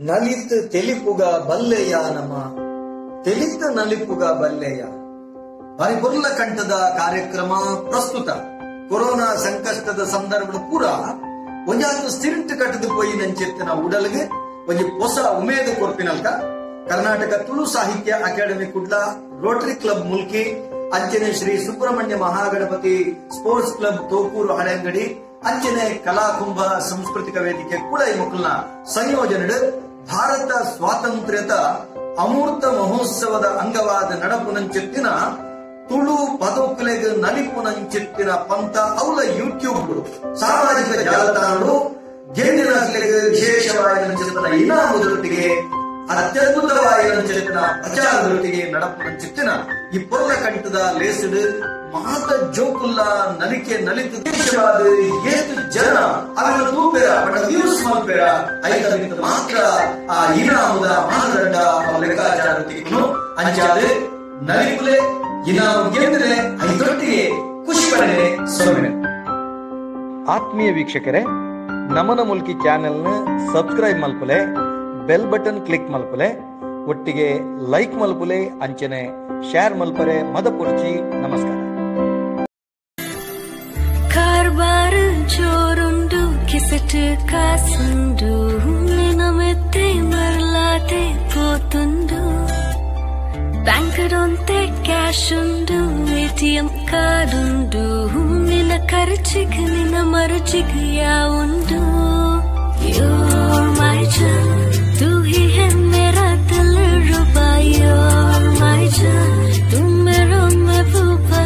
ನಲಿತ್ ತೆಲಿಪುಗ ಬಲ್ಲೆಯ ನಮ ತೆಲಿತ ನಲಿಪುಗ ಬಲ್ಲೆಯ ಬಾರಿ ಕಂಠದ ಕಾರ್ಯಕ್ರಮ ಪ್ರಸ್ತುತ ಕೊರೋನಾ ಸಂಕಷ್ಟದ ಸಂದರ್ಭದ ಪೂರ ಒಂಜಾತು ಸಿರಿಂಟ್ ಕಟ್ಟದು ಪೋಯಿ ನಂಚೆತ್ತಿನ ಉಡಲ್ಗೆ ಒಂಜಿ ಹೊಸ ಉಮೇದು ಕೊರ್ಪಿನಲ್ಕ Karnataka Tulu Sahitya academy Kudla, rotary club Mulki, ಅಂಚನೆ ಶ್ರೀ ಸುಬ್ರಹ್ಮಣ್ಯ ಮಹಾಗಣಪತಿ ಸ್ಪೋರ್ಟ್ಸ್ ಕ್ಲಬ್ ತೋಕೂರು ಹಳೆಂಗಡಿ, ಅಂಚನೆ ಕಲಾಕುಂಭ ಸಾಂಸ್ಕೃತಿಕ ವೇದಿಕೆ ಕುಳೈ ಮುಕುಲ್ನ ಸಂಯೋಜನೆ ಭಾರತ ಸ್ವಾತಂತ್ರ್ಯದ ಅಮೂರ್ತ ಮಹೋತ್ಸವದ ಅಂಗವಾದ ನಡಪುನಂಚೆತ್ತಿನ ತುಳು ಪದೋಕುಲೆಗ್ ನಲಿಪುನಂಚೆತ್ತಿನ ಪಂತ ಅವಲ ಯೂಟ್ಯೂಬ್ ಸಾಮಾಜಿಕ ಜಾಲತಾಣಗಳು ಗೆಂದಿನ ವಿಶೇಷವಾದ ಇನಾಮುದೊಟ್ಟಿಗೆ ಅತ್ಯದ್ಭುತವಾದ ಪ್ರಚಾರದೊಟ್ಟಿಗೆ ನಡಪುನಂಚೆತ್ತಿನ ಈ ಪೊರ್ಲ ಕಂಠದ ಲೇಸಿಡು ಮಾತ ಜೋಕುಲ್ಲ ನಲಿಕೆ ನಲಿತು ದೇಶವಾದ ಏತು ಜನ ಅವರ ತೂಪೆರ ಬಡ ವ್ಯೂಸ್ ಮಲ್ಪೆರ ಐತ ಮಾತ್ರ ಆ ಇನಾಮುದ ಮಾನದಂಡ ಲೆಕ್ಕಾಚಾರ ಅಂಚಾದ ನಲಿಪುಲೆ ಇನಾಮು ಗೆದ್ದರೆ ಐದೊಟ್ಟಿಗೆ ಖುಷಿ ಪಡೆನೆ ಸೊನ್ನೆ. ಆತ್ಮೀಯ ವೀಕ್ಷಕರೇ, ನಮನ ಮುಲ್ಕಿ ಚಾನೆಲ್ನ ಸಬ್ಸ್ಕ್ರೈಬ್ ಮಲ್ಪುಲೆ, ಬೆಲ್ ಬಟನ್ ಕ್ಲಿಕ್ ಮಲ್ಪುಲೆ, ಒಟ್ಟಿಗೆ ಲೈಕ್ ಮಲ್ಪುಲೆ, ಅಂಚನೆ ಶೇರ್ ಮಲ್ಪರೆ ಮದಪುರ್ಚಿ. ನಮಸ್ಕಾರ. ಕಾರ್ಬಾರ್ ಜೋರುಂಡು ಕಿಸೆಟ್ ಕಾಸುಂಡು ನಿನಮೆತ್ತೆ ಮರಲಾತೆ ಪೋತುಂಡು ಬ್ಯಾಂಕಡೊಂತೆ ಕ್ಯಾಶ್ ಉಂಡು ಎಟಿಎಂ ಕಾರ್ಡ್ ಉಂಡು ನಿನ್ನ ಖರ್ಚಿಗೆ ನಿನ್ನ ಮರುಚಿಗೆ ಯಾವುಂಡು. You're my jaan, tu hi hai mera dil ruba. You're my jaan, tu mera mehbooba.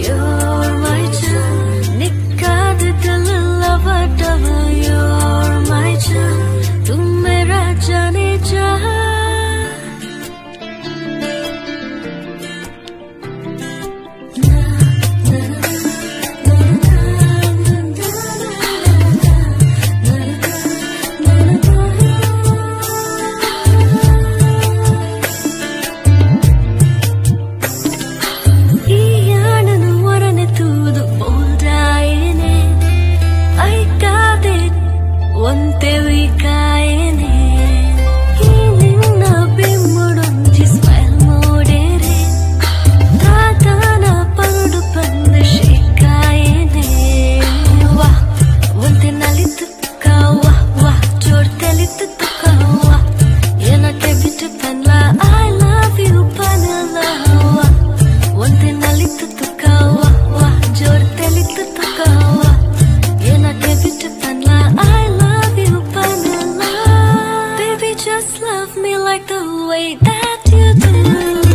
You're my jaan, nikkad dil lava dava. You're my jaan, tu mera jaane jahan. Just love me like the way that you do.